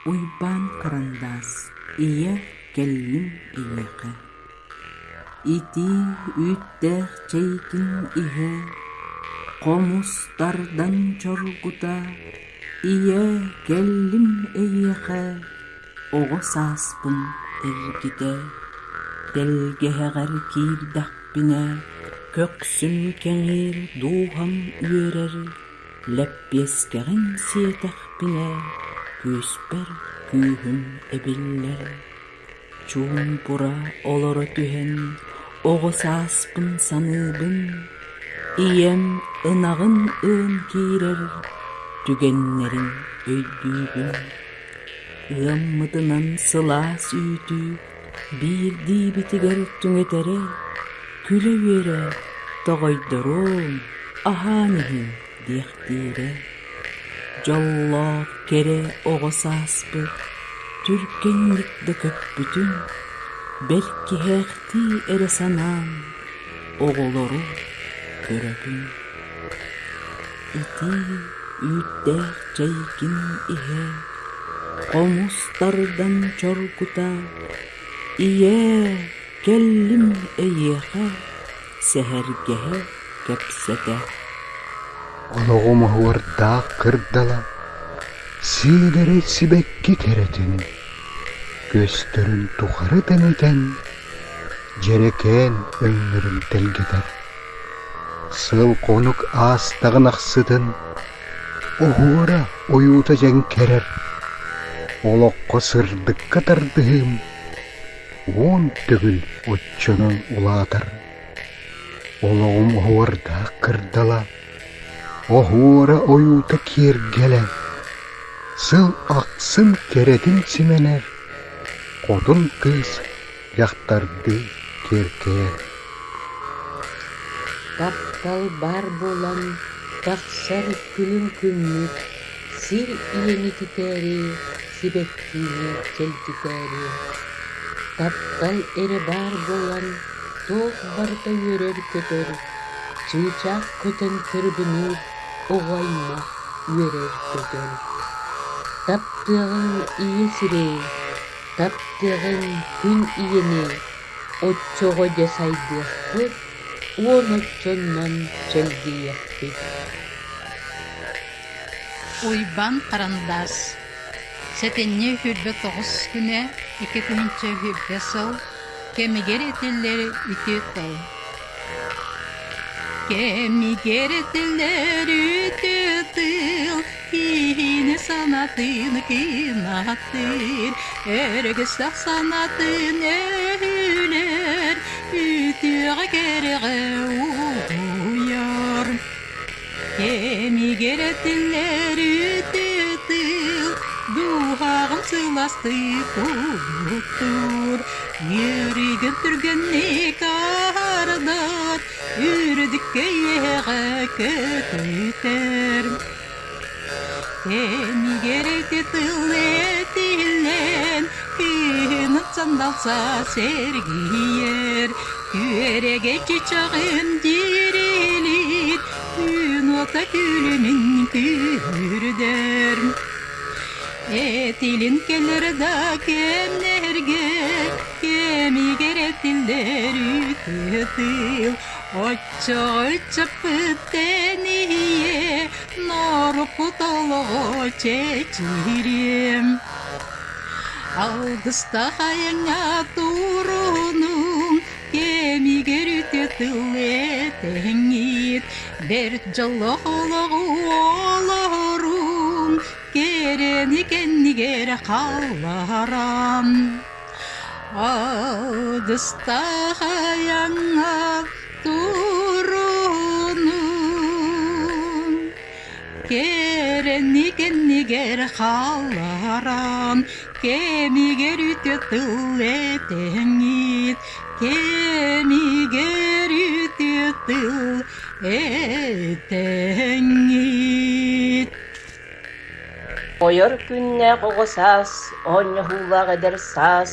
Уйбаан харандаас, ийэ кэллим эйиэхэ. Итии үүттээх чэйгин иһэ, хомус тардан чоргута, ийэ кэллим эйиэхэ, оҕо сааспын эргитэ. Тэлгэһэҕэр киирдэхпинэ, көхсүм кэҥиир, дууһам үөрэр, Лэппиэскэҕин сиэтэхпинэ, күүспэр күүһүм эбиллэр. Чуумпура олоро түһэн, оҕо сааспын саныыбын, ийэм ынаҕын ыан киирэр түгэннэрин өйдүүбүн. Ыаммытынан сылаас үүтү биирдиибитигэр түҥэтэрэ, күлэ-үөрэ «Тоҕойдоруом, аһаан иһиҥ» диэхтиирэ. Дьоллоох кэрэ оҕо сааспыт түргэнник да көппүтүн, бэркиһээхтии эрэ санаан оҕолору көрөбүн. Итии үүттээх чэйгин иһэ, хомус тардан чоргута, «Ийээ, кэллим эйиэхэ, сэһэргэһэ кэпсэтэ». Олоҕум оһуордаах кырдала, сиидэрэй сибэкки кэрэтин, көстөрүн тухары тэнитэн, дьэрэкээн өҥнөрүн тэлгэтэр. Сыл-хонук аастаҕын ахсытын, оһуора ойуута дьэҥкэрэр, олоххо сырдыкка тардыһыым уон төгүл оччонон улаатар. Олоҕум оһуордаах кырдала, оһуора ойуута киэргэлэ, сыл ахсын кэрэтин симэнэр, хотун кыыс дьахтардыы киэркэйэр. Таптал баар буолан тахсар күлүм күммүт сир ийэни титээри, сибэккиини чэлгитээри. Таптал эрэ баар буолан туох барыта үөрэр-көтөр, чыычаах көтөн тырыбыныыр, оҕо аймах үөрэр-көтөр. Таптыаҕыҥ ийэ сирэй, таптыаҕыҥ күн ийэни, оччоҕо дьэ сайдыахпыт, уон оччоннон чэлгийиэхпит. Уйбаан Харандаас Сэтинньи 29 күнэ 2020 сыл кэмигэр этиллэр үтүө тыл. Кэмигэр этиллэр үтүө тыл киһини санатын кынаттыыр, өрөгөстөх санатын өһүлэр, үтүөҕэ кэрэҕэ угуйар. Кэмигэр этиллэр үтүө тыл дууһаҕын сыластык угуттуур, үөрүүгүн түргэнник аһардар, үрдүккэ үөһэҕэ көтүтэр. Кэмигэр ити тыл этиллэн, кыһынын сандалса сэргийэр, күөрэгэй чычаҕын дьирилиир, күн уота күлүмүн күүрдэр. Этилин кэлэр да кэмнэргэ, кэмигэр этиллэр үтүө тыл, Оччоҕо ыччаппыт тэнийиэ, норуоппут олоҕо чэчириэ. Алгыстаах айаҥҥа турунуҥ, кэмигэр үтүө тыл этэҥҥит, бэрт дьоллоох олоҕу олоруҥ, кэрэни кэннигэр хаалларан. Алгыстаах айаҥҥа турунуҥ, кэрэни кэннигэр хаалларан, кэмигэр үтүө тыл этэҥҥит, кэмигэр үтүө тыл этэҥҥит. Ойор күннээх оҕо саас, оонньоһуулаах эдэр саас,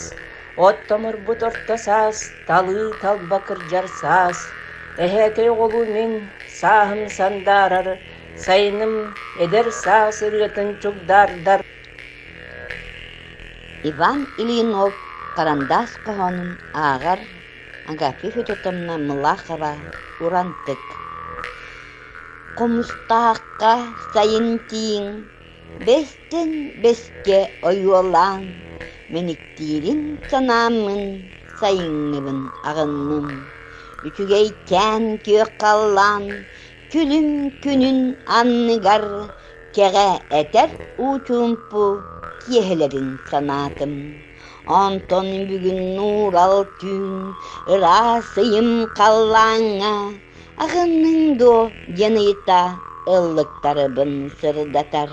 оттомурбут орто саас, талыы талба кырдьар саас, эһээкэй оҕолуу мин сааһым сандаарар, сайыным эдэр саас ырыатын чугдаардар. Иван Ильинов харандаас хоһоонун ааҕар Агафья Федотовна Мылахова Урантык Хомустаахха сайын тииҥ, бэстэн бэскэ ойуолаан, Мэниктиирин санааммын сайыҥҥыбын аҕынным. Үчүгэйкээн күөх халлаан күлүм күнүн анныгар кэҕэ этэр уу чуумпу киэһэлэрин санаатым. Онтон бүгүн нуурал түүн ыраас ыйым халлааҥҥа аҕынныҥ дуо диэн ыйыта ыллыктарыбын сырдатар.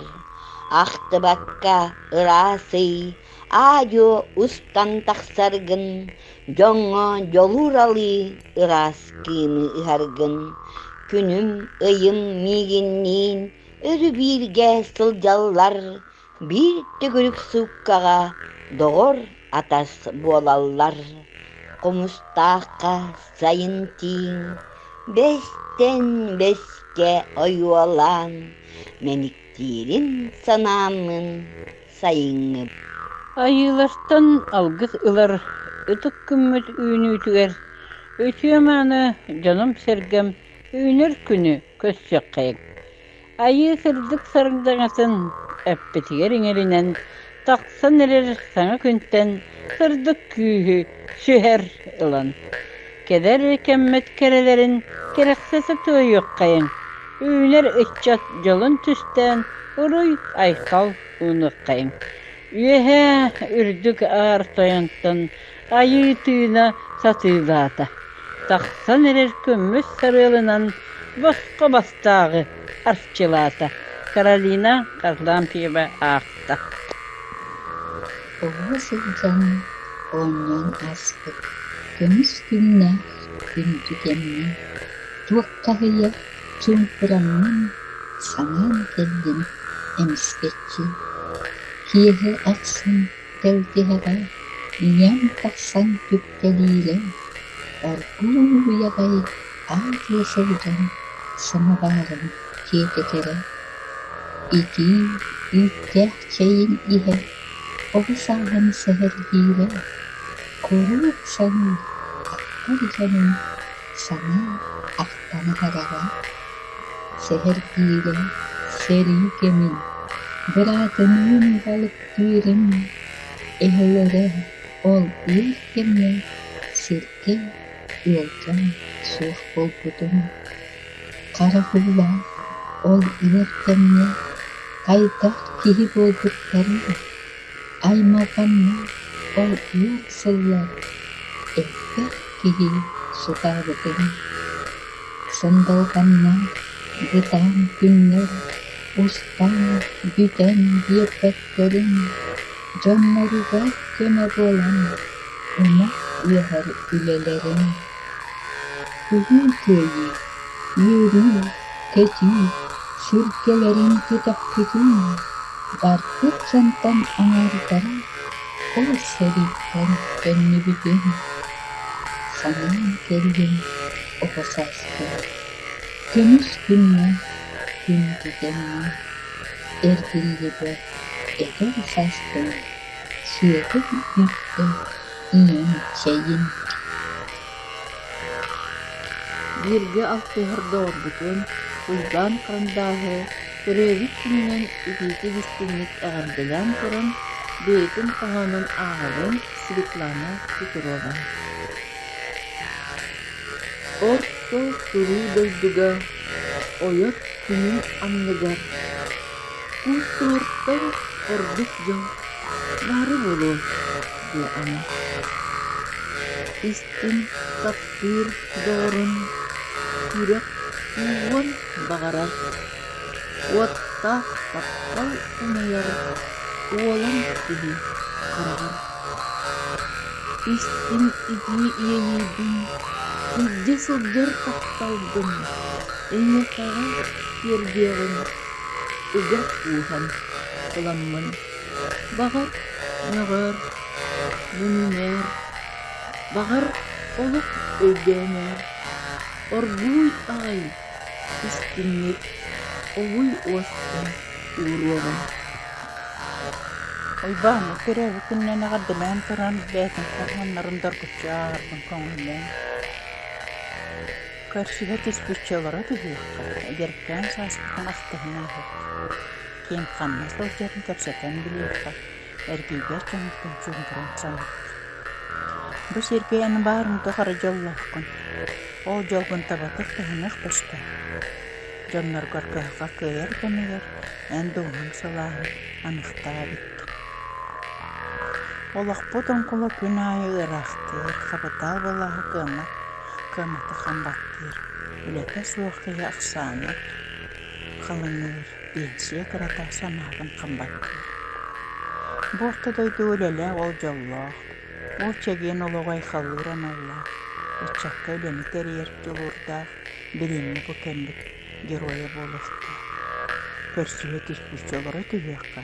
Ахтыбакка ыраас ый аа-дьуо устан тахсаргын, дьоҥҥо дьолууралыы ыраас кыымы ыһаргын, күнүм, ыйым миигинниин өрүү бииргэ сылдьаллар, биир төгүрүк сууккаҕа доҕор атас буолаллар. Хомустаахха сайын тииҥ, бэстэн бэскэ ойуолаан, мэниктиирин санааммын сайыҥҥы Айыылартан алгыс ылар ытык күммүт үүнүүтүгэр үтүө-мааны дьонум-сэргэм үүнэр күнү көрсүөххэйиҥ. Айыы сырдык сардаҥатын эппитигэр иҥэринэн тахсан эрэр саҥа күнтэн сырдык күүһү сүһэр ылан, кэлэр кэммит кэрэлэрин кэрэхсэтэ туойуоххайыҥ, үүнэр ыччат дьолун түстээн уруй-айхал уунуоххайыҥ. Үөһээ үрдүк аар тойонтон айыы тыына сатыылаата, тахсан эрэр көмүс сарыалынан босхо бастааҕы арчылаата. Каролина Харлампьева аахта. Оҕо сылдьан оонньоон ааспыт көмүс күннээх күндү кэмҥэ туоххаһыйа чуумпураммын санаан кэллим эмискэччи. Киэһэ ахсын тэлгэһэҕэ ийэм тахсан түптэлиирэ, оргууй аҕай аа-дьуо сылдьан самоварын тиэтэтэрэ. Итии үүттээх чэйин иһэ, оҕо сааһын сэһэргиирэ, куруук саныыр ахтар дьонун санаа ахтан аһарара. Сэһэргиирэ сэрии кэмин, быраатыныын балыктыырын, эһэлэрэ ол ыар кэмҥэ сиргэ ыалдьан суох буолбутун. Харах уулаах ол ыар кэмҥэ хайдах киһи буолбуттарын, аймалҕаннаах ол ыар сыллар элбэх киһи сутаабытын, сындалҕаннаах бытаан күннэр устан бүтэн биэрбэттэрин, дьонноругар көмө буолан ынах ыаһар үлэлэрин. Улуу Кыайыы, үөрүү, көтүү сүргэлэрин көтөхпүтүн, барбыт дьонтон аҥаардара ол сэрииттэн төннүбүтүн санаан кэллим оҕо сааспын, көмүс күҥҥэ күндү кэмҥэ эргиллибэт эдэр сааспын сүөһүм үүттэ ийэм чэйин. Бииргэ алтыһар доҕорбутун Уйбаан Харандааһы төрөөбүт күнүнэн итиитик-истиҥник эҕэрдэлээн туран, бэйэтин хоһоонун ааҕабын Светлана Петрова. Орто туруу дойдуга ойор күнүн анныгар куустуһартан ордук дьол баара буолуо дуо ама? Истиҥ таптыыр доҕорун сүрэх кууһуон баҕарар, уоттаах таптал умайар уолан киһи хараҕар. Истиҥ итии иэйиибин, илдьэ сылдьар тапталбын эйиэхэҕэ тиэрдиэҕим, ыга кууһан ыламмын. Баҕар, мөҕөр, мөҥүмээр, баҕар, олох өйдөөмөөр, оргууй аҕай истиҥник олуй уостан ууруоҕум. Уйбаан төрөөбүт күнүнэн эҕэрдэлээн туран, бэйэтин хоһооннорун доргуччу ааҕарбын көҥүллээн, көрсүһэ түспүччэ олоро түһүөххэ, эдэркээн сааспытын ахтыһан ааһыахха, ким ханна сылдьарын кэпсэтэн билиэххэ, эргийбэт дьонуттан чуумпуран саныахха. Бу сиргэ эн баарыҥ тухары дьоллооххун, ол дьолгун табатык туһаныах тустааххын. Дьонноргор кыһалҕа кыайар кэмигэр эн дууһаҥ сылааһын аныхтаабыккын. Олохпут оҥкула күн аайы ыараахтыыр, хапытаал былааһа кыаммат, кыамматы хам баттыыр, үлэтэ суох киһи ахсаана халыҥыыр, биэнсийэ кырата санаатын хам баттыыр. Бу орто дойду үлэлээх ол дьоллоох, ол чэгиэн олоҕу айхаллыыр аналлаах, ыччакка үлэни тэрийэр дьулуурдаах билиҥҥи бу кэммит геройа буолуохтаах. Көрсүһэ түспүччэ олоро түһүөххэ,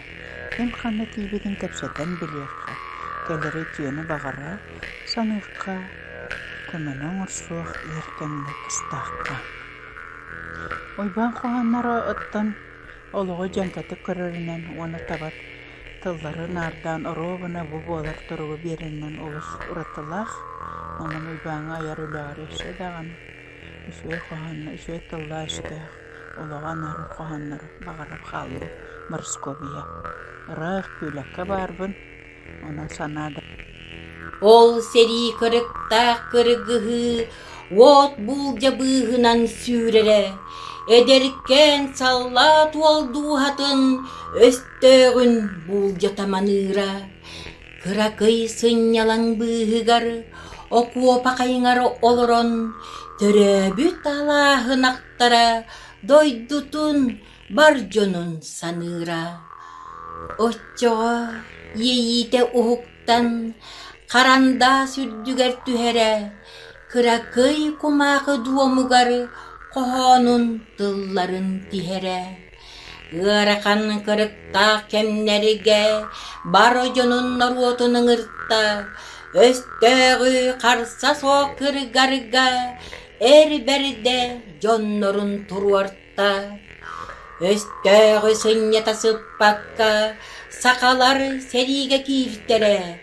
ким ханна тиийбитин кэпсэтэн билиэххэ, кэлэри үтүөнү баҕара саныахха, көмөнү оҥорсуох ыар кэмҥэ тустаахха. Уйбаан хоһоонноро оттон олоҕу дьэҥкэтик көрөрүнэн уонна таба тыллары наардаан оруобуна бу буолар туругу биэрэринэн олус уратылаах. Онон Уйбааҥҥа айар үлэҕэр өссө даҕаны үчүгэй хоһоонно, үчүгэй тыллаах-өстөөх, олоҕу анаарар хоһооннору баҕарар хааллым Морскобуйа. Ыраах Күүлэккэ баарбын, онон санаа да Ол сэрии кырыктаах кыргыһыы уот буулдьа быыһынан сүүрэрэ, эдэркээн саллаат уол дууһатын өстөөҕүн буулдьата маныыра. Кыракый сынньалаҥ быыһыгар окуопа хайыҥар олорон төрөөбүт алааһын ахтара, дойдутун, бар дьонун саныыра. Оччоҕо иэйиитэ уһуктан, харандаас үрдүгэр түһэрэ, кыракый кумаахы дуомугар хоһоонун тылларын тиһэрэ. Ыарахан кырыктаах кэмнэргэ бар дьонун норуотун ыҥырта, өстөөҕү харса суох кыргарга эр бэрдэ дьоннорун туруорта. Өстөөҕү сынньата сыппакка сахалар сэриигэ кииртэрэ,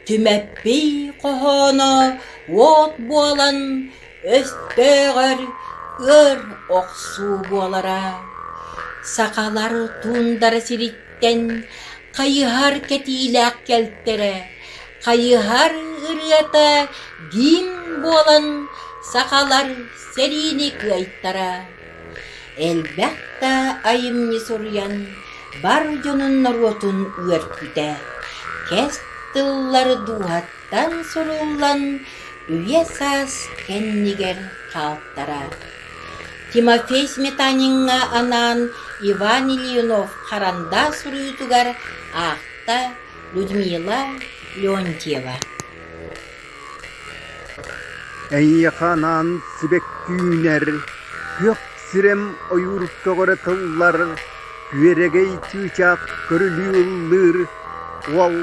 Түмэппий хоһооно уот буолан өстөөҕөр ыар охсуу буолара. Сахалар туундара сириттэн хайыһар кэтиилээх кэлтэрэ, хайыһар ырыата гимн буолан сахалар сэриини кыайтара. Элбэх да айымньы суруйан бар дьонун норуотун үөрпүтэ, кэс тыллары дууһаттан суруллан үйэ-саас кэннигэр хаалтара. Тимофей Сметаниҥҥа анаан Иван Ильинов харандаас суруйуутугар аахта Людмила Леонтьева. Эйиэхэ анаан сибэкки үүнэр, күөх сирэм ойуур көҕөрө тыллар, күөрэгэй чыычаах көрүлүү ыллыыр, уол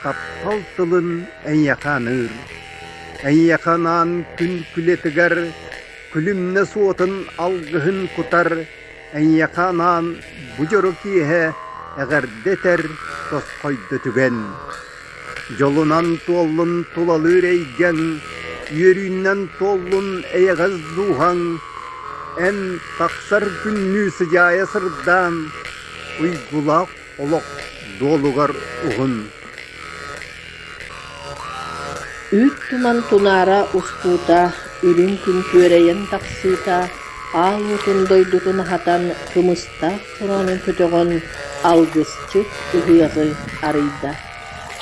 таптал тылын эйиэхэ аныыр. Эйиэхэ анаан күн күлэтигэр күлүмнэ суотун алгыһын кутар, эйиэхэ анаан бу дьоро киэһэ эҕэрдэ этэр тосхойдо түгэн. Дьолунан туоллун тулалыыр эйгэҥ, үөрүүннэн туоллун эйэҕэс дууһаҥ, эн тахсар күннүү сыдьаайа сырдаан, уйгулаах олох дуолугар уһун. Үүт туман тунаара устуута, үрүҥ күн күөрэйэн тахсыыта, аал уотун дойдутун аһатан, кымыстаах чороонун көтөҕөн, алгысчыт ыһыаҕы арыйда.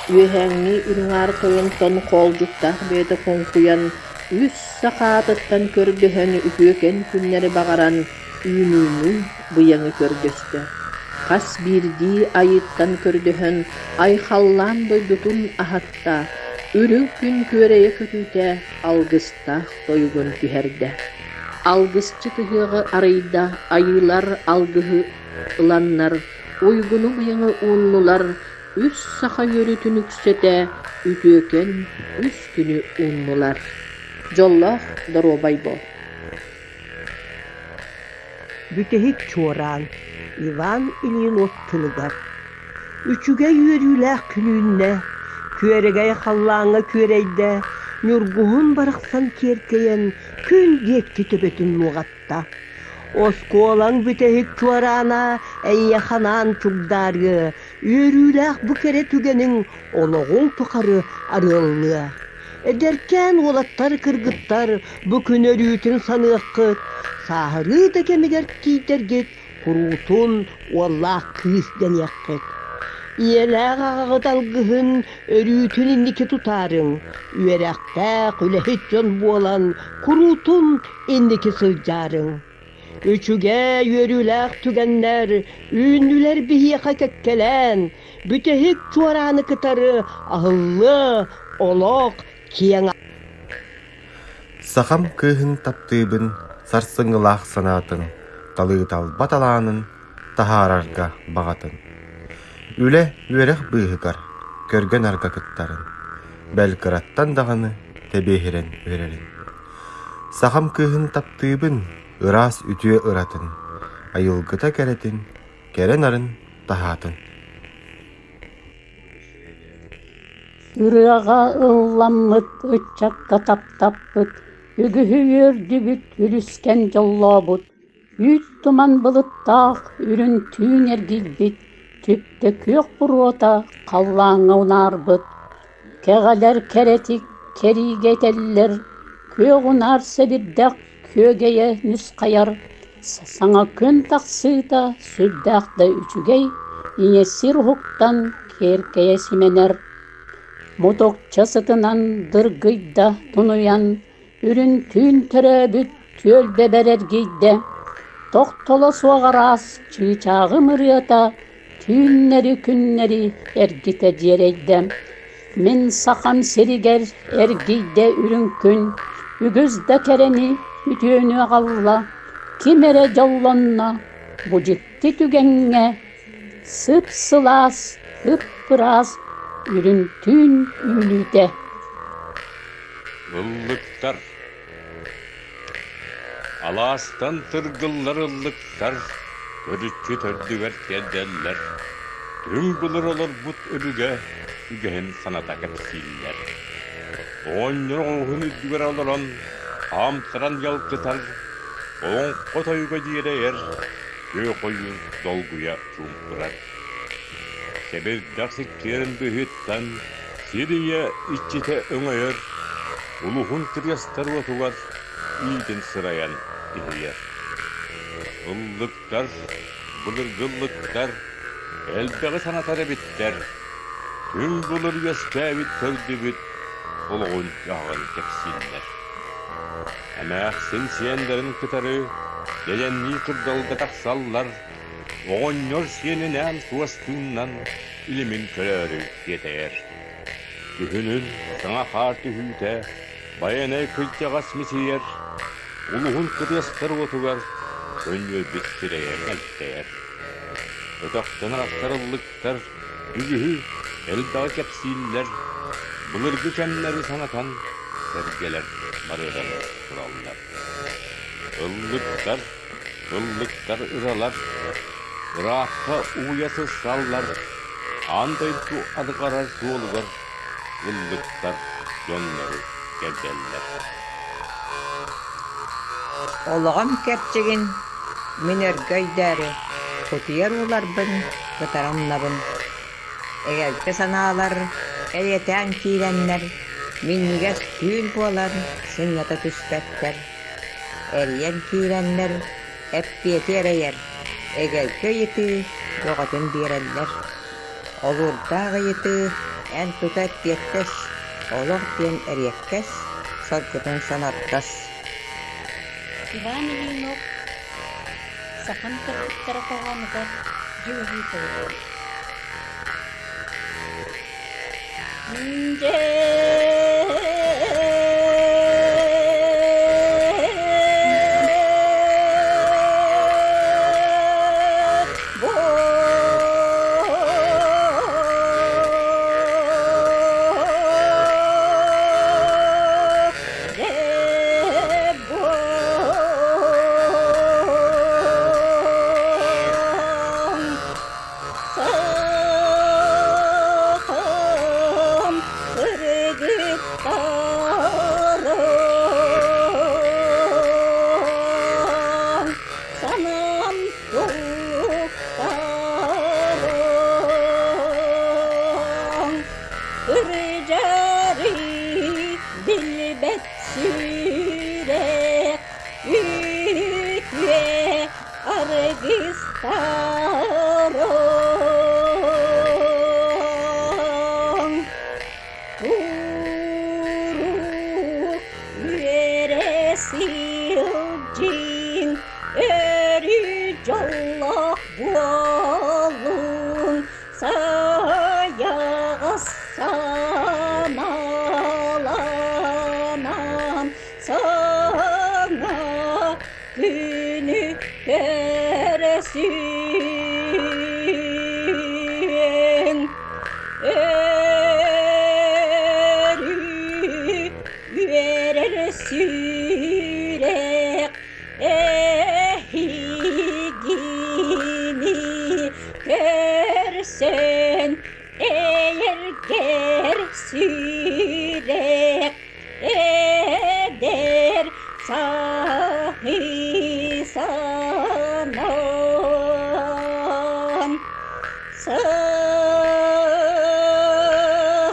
Үөһээҥҥи үрүҥ аар тойонтон хоолдьуктаах бэйэтэ хоҥкуйан, үс саха аатыттан көрдөһөн үтүөкэн күннэри баҕаран, үүнүүнү, быйаҥы көрдөстө. Хас биирдии айыыттан көрдөһөн, айхаллаан дойдутун аһатта, үрүҥ күн күөрэйэ көтүүтэ алгыстаах тойугун түһэрдэ. Алгысчыт ыһыаҕы арыйда, айыылар алгыһы ыланнар, уйгуну-быйаҥы ууннулар, үс саха үөрүүтүн үксэтэ, үтүөкэн үс күнү ууннулар. Дьоллоох доруобай буол. Бүтэһик чуораан Иван Ильинов тылыгар. Үчүгэй үөрүүлээх күн үүннэ, күөрэгэй халлааҥҥа күөрэйдэ, ньургуһун барахсан киэркэйэн күн диэки төбөтүн нуоҕатта. Оскуолаҥ бүтэһик чуораана эйиэхэ анаан чугдаарыа, үөрүүлээх бу кэрэ түгэниҥ олоҕуҥ тухары арыаллыа. Эдэркээн уолаттар, кыргыттар бу күн өрүүтүн саныаххыт, сааһырыы да кэмигэр тиийдэргит куруутун уоллаах кыыс дэниэххит. Ийэлээх аҕаҕыт алгыһын өрүүтүн инники тутаарыҥ, үөрэхтээх, үлэһит дьон буолан куруутун инники сылдьаарыҥ. Үчүгэй, үөрүүлээх түгэннэр үүннүлэр биһиэхэ кэккэлээн, бүтэһик чуорааны кытары аһыллыа олох киэҥ Сахам кыыһын таптыыбын сарсыҥҥылаах санаатын, талыы-талба талаанын таһаарарга баҕатын. Үлэ, үөрэх быыһыгар көргө-нарга кыттарын, бэл кыраттан даҕаны тэбиэһирэн үөрэрин. Сахам кыыһын таптыыбын ыраас үтүө ыратын, айылгыта кэрэтин, кэрэ нарын таһаатын. Ырыаҕа ылламмыт ыччакка таптаппыт, үгүһү үөрдүбүт, үлүскэн дьоллообут, үүт туман былыттаах үрүҥ түүн эргийбит, түптэ күөх буруота халлааҥҥа унаарбыт, кэҕэлэр кэрэтик кэриигэ этэллэр, күөх унаар сэбирдэх күөгэйэ ньусхайар, саҥа күн тахсыыта сүрдээх да үчүгэй, ийэ сир уһуктан киэркэйэ симэнэр. Мутукча сытынан дыргыйда тунуйан, үрүҥ түүн төрөөбүт түөлбэбэр эргийдэ, тохтоло суох араас чыычааҕым ырыата түүннэри-күннэри эргитэ дьиэрэйдэ. Мин Сахам сиригэр эргийдэ үрүҥ күн, үгүс да кэрэни, үтүөнү аҕалла, ким эрэ дьоллонно бу дьикти түгэҥҥэ сып-сылаас, ып-ыраас үрүҥ түүн үүнүүтэ. Ыллыктар Алаастан тыргыллар ыллыктар төрүччү төрдүгэр тиэрдэллэр, түҥ былыр олорбут өбүгэ үгэһин саната кэпсииллэр. Оҕонньор оҕуһун үрдүгэр олорон хаамтаран дьалкытар, олоҥхо тойуга дьиэрэйэр, күөх ойуур долгуйа чуумпурар. Сэбирдэх сиккиэрин быыһыттан сир ийэ иччитэ өҥөйөр, улуһун кырыастар уотугар иитин сырайан иһийэр. Ыллыктар, былыргы ыллыктар элбэҕи санатар эбиттэр, түҥ былыр үөскээбит төрдүбүт олоҕун-дьаһаҕын кэпсииллэр. Эмээхсин сиэннэрин кытары дьэдьэннии кырдалга тахсаллар, оҕонньор сиэнинээн суостууннан илимин көрөөрү тиэтэйэр. Күһүнүн саҥа хаар түһүүтэ Байанай кырдьаҕас мичийэр, улуһун кытыастар уотугар көнньүөрбүт сирэйэ мэлтэйэр. Өтөхтөн арахсар ыллыктар үгүһү элбэҕи кэпсииллэр, былыргы кэмнэри санатан сэргэлэр барыаран тураллар. Ыллыктар, ыллыктар ыралар, ыраахха угуйа сыссаллар, аан дойду адыгарар суолугар ыллыктар дьоннору кэрдэллэр. Олоҕум кэрчигин мин өргө өйдөөрү кутуйар ууларбын кытары умнабын. Эгэлгэ санаалар эйэтээн киирэннэр минньигэс түүл буолан сынньата түспэттэр. Эрийэн киирэннэр эппиэти эрэйэр, эгэлгэ ыйытыы бөҕөтүн биэрэллэр. Олуурдаах ыйытыы эн тута эппиэттэс, олох диэн эриэккэс, соргутун санардас. Иван Ильинов Сахам кыргыттара хоһоонугар дьүөрэлии тойук. аргыстарыҥ Куруук үөрэ сылдьыҥ, өрүү дьоллоох буолуҥ, сайаҕас санааланан саҥа күнү көрсүҥ. Өрүү үөрэр сүрэх эһигини көрсөн эйэргэр сүрэх эдэр саһы санаан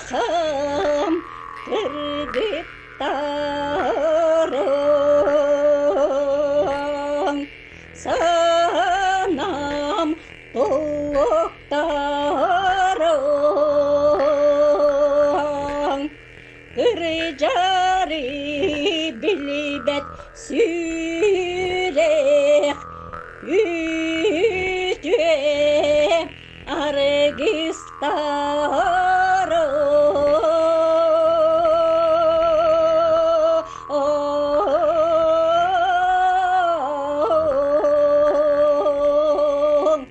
сахам кыргыттарым санаам толуктарым кырдьары билбэт сүрэх үтүө аргыстарым.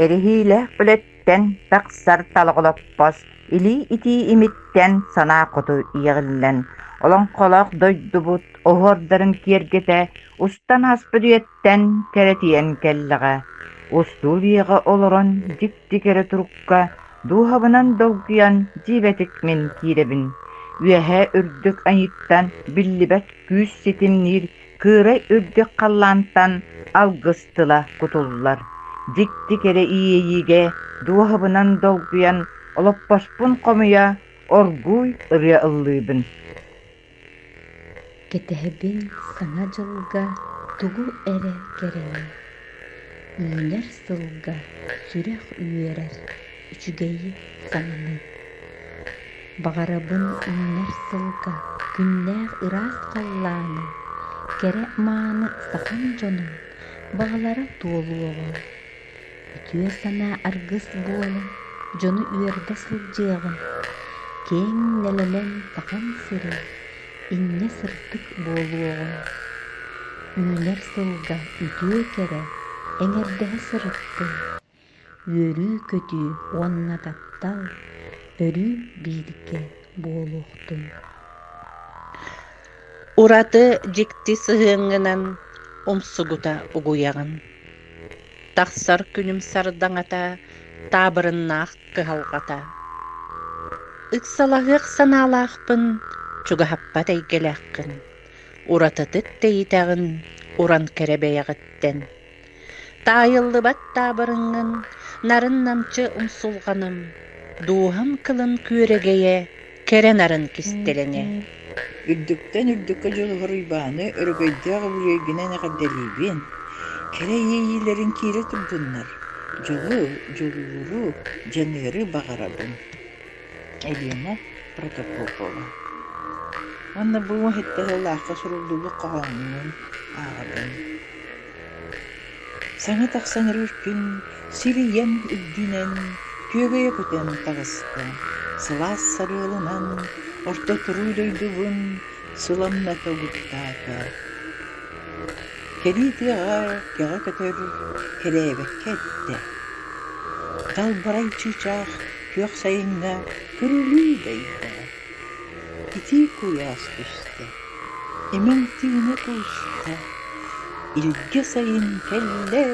Эриһиилээх үлэттэн тахсар талах олоппос, илии итии имиттэн санаа хоту иэҕиллэн, олоҥхолоох дойдубут оһуордарын киэргэтэ устан ааспыт үйэттэн кэрэтийэн кэллэҕэ. Устуудьуйаҕа олорон дьикти кэрэ турукка дууһабынан долгуйан дьиибэтик мин киирэбин. Үөһээ үрдүк айыыттан биллибэт күүс ситимниир кыырай үрдүк халлаантан алгыс тыла кутуллар. Дьикти кэрэ иэйиигэ дууһабынан долгуйан олоппоспун хомуйа оргууй ырыа ыллыыбын. Кэтэһэбин Саҥа дьылга тугу эрэ кэрэни, үүнэр сылга сүрэх үөрэр үчүгэйи саҥаны. Баҕарабын үүнэр сылга күннээх ыраас халлааны, кэрэ-мааны сахам дьонун баҕалара туолуоҕун. Үтүө санаа аргыс буолан дьону үөрдэ сылдьыаҕын, киэҥ нэлэмэн Сахам сирин инньэ сырдык буолуоҕун. Үүнэр сылга үтүө кэрэ эҥэрдэһэ сырыттын, үөрүү-көтүү уонна таптал өрүү бииргэ буолуохтун. Ураты дьикти сыһыаҥҥынан умсугута угуйаҕын. Тахсар күнүм сардаҥата, таабырыннаах кыһалҕата. Ыксалаһыах санаалаахпын, чугаһаппат эйгэлээххин, уратытык тэйитэҕин уран кэрэ бэйэҕиттэн. Таайыллыбат таабырыҥҥын, нарын-намчы умсулҕаным, дууһам кылын күөрэгэйэ, кэрэ нарын кистэлэҥэ. Үрдүктэн үрдүккэ дьулуһар Уйбааны өрөгөйдөөх үбүлүөйгүнэн эҕэрдэлиибин, кэрэ иэйиилэрин киирэ турдуннар, дьолу, дьулууру, дьаныары баҕарабын. Елена Протопопова Уонна бу иһиттэ сыллаахха суруллубут хоһооннун ааҕабын. Саҥа тахсан эрэр күн сир ийэм үрдүнэн күөгэйэ көтөн таҕыста, сылаас сарыалынан орто туруу дойдубун сыламната угуттаата. Кэлии тыаҕа кэҕэ көтөр кэлээбэккэ эттэ: «Далбарай чыычаах күөх сайыҥҥа күрүлүү дайда, итии куйаас түстэ, имэҥ тыына кууста, илгэ сайын кэллэ!»